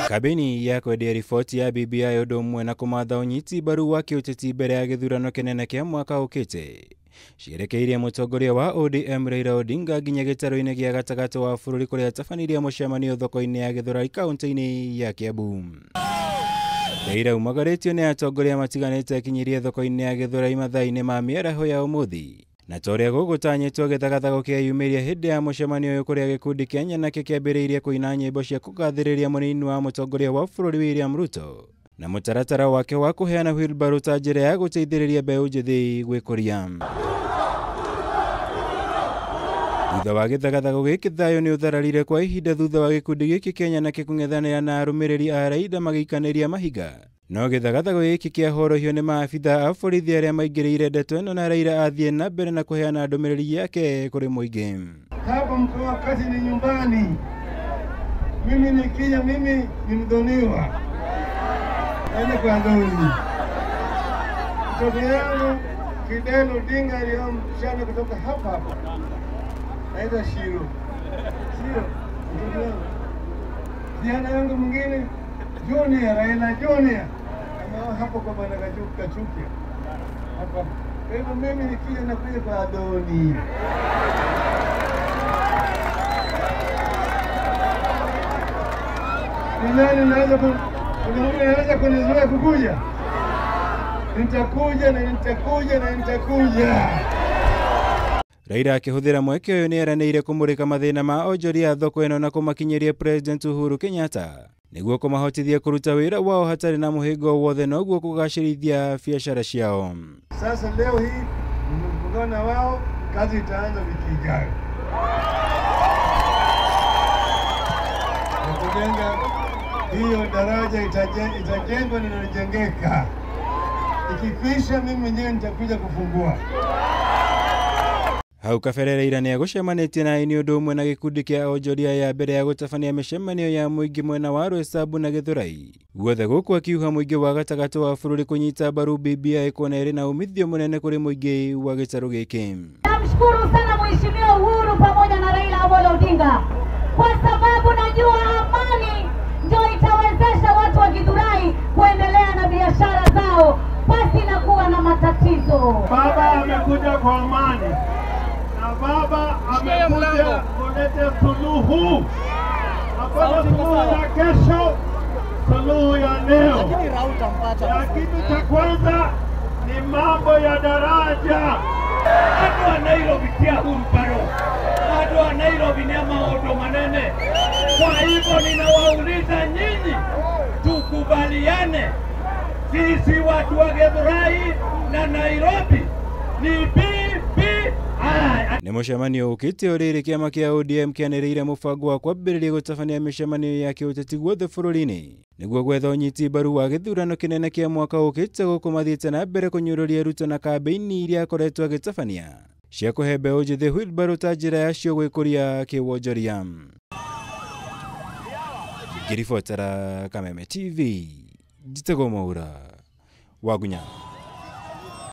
Kambĩini ya kwendia riboti ya BBI ũndũ ũmwe na kũmatha ũnyiti mbaru wa kĩũteti mbere ya gĩthurano kĩnene kĩa mwaka ũkĩte cierekeirie mũtongoria wa ODM Raila Odinga nginya gĩtarũ-inĩ gĩa gatagatĩ wa bũrũri kũrĩa atabanirie mũcemanio thoko-inĩ ya Gĩthũrai kaunti-inĩ ya Kiambu. Raila umagarĩtio nĩ atongoria matiganĩte akinyirie thoko-inĩ ya Gĩthũrai mathaa-inĩ ma mĩaraho ya ũmũthĩ na ta ũrĩa gũgũtanyĩtwo gĩthagathago kĩeyumĩria hĩndĩ ya mũcemanio ũyũ kũrĩa gĩkundi kĩa nyanake kĩambĩrĩirie kũina nyĩmbo cia kũgathĩrĩria mũnini wa mũtongoria wa bũrũri William Ruto na mũtaratara wake wa kũheana wheelbarrow ta njĩra ya gũteithĩrĩria mbeũ njĩthĩ gwĩkũria. Thutha wa gĩthagathago gĩkĩ thayũ nĩ ũthararire kwa ihinda thutha wa gĩkundi gĩkĩ kĩa nyanake kũng'ethanĩra na arũmĩrĩri a Raila magĩikanĩria mahiga. No gĩthagathago gĩkĩ kĩahorohio nĩ maabitha a borithi arĩa maingĩrĩire ndeto ĩno na Raila athiĩ na mbere na kũheana ndũmĩrĩri yake kũrĩ mũingĩ. Hapa mkoa kati ni nyumbani, mimi nikija, mimi ni mdhoniwa ende kwa dhoni. Mtoto yangu Fidel Odinga aliyomshana kutoka hapa hapa naitwa Shiro, sio mtoto yangu. Kijana yangu mwingine Junior, Raila Junior ameoa hapo kwa bwana Kachukia hapa. Kwa hivyo mimi nikija nakuja kwa Adoni. Ni nani naweza kunizuia kukuja? Nitakuja na nitakuja na nitakuja. Raila akĩhũthĩra mweke ũyũ nĩeranĩire kũmũrĩka mathĩna ma onjoria a thoko ĩno na kũmakinyĩria President Uhuru Kenyatta nĩguo kũmahotithia kũruta wĩra wao hatarĩ na mũhĩnga o wothe noguo kũgacĩrithia biacara ciao. Sasa leo hii nimekutana wao, kazi itaanza wiki ijayo. Na kujenga hiyo daraja itajengwa na inajengeka. Ikikwisha mimi mwenyewe nitakuja kufungua. Hau kabere Raila nĩegũcemanĩtie na aini ũndũ ũmwe na gĩkundi kĩa onjoria ya mbere ya gũtabania mĩcemanio ya mũingĩ mwena wa Roysambu na Gĩthũrai. Guothe gũkũ akiuga mũingĩ wa gatagatĩ wa bũrũri kũnyita mbaru BBI kuona ĩrĩ na umithio mũnene kũrĩ mũingĩ wa gĩtarũ gĩkĩ. Namshukuru sana Mheshimiwa Uhuru pamoja na Raila Amolo Odinga kwa sababu najua amani ndio itawezesha watu wa Githurai kuendelea na biashara zao pasi na kuwa na matatizo. Baba amekuja kwa amani. Baba amekuja kuleta suluhu. Hapana suluhu ya kesho, suluhu ya leo. Na kitu cha kwanza ni mambo ya daraja. Andũ a Nairobi ti ahuruparo, andũ a Nairobi ni maũndũ manene. Kwa hivyo ninawauliza nyinyi, tukubaliane sisi watu wa Githurai na Nairobi ni BBI. Nĩ mũcemanio ũkĩte o rĩrĩ kĩama kĩa ODM kĩanĩrĩire mũbango wa kwambĩrĩria gũtabania mĩcemanio ya kĩũteti guothe bũrũri-inĩ nĩguo gwetha ũnyiti mbaru wa gĩthurano kĩnene kĩa mwaka ũkĩte gũkũ mathiĩte na mbere kũnyũrũria Ruto na kambĩini iria akoretwo agĩtabania cia kũhe mbeũ njĩthĩ wheelbarrow ta njĩra yacio gwĩkũria kĩwonjoria. Ngĩribotera Kameme TV, njĩtagwo Mwaura Wagunya.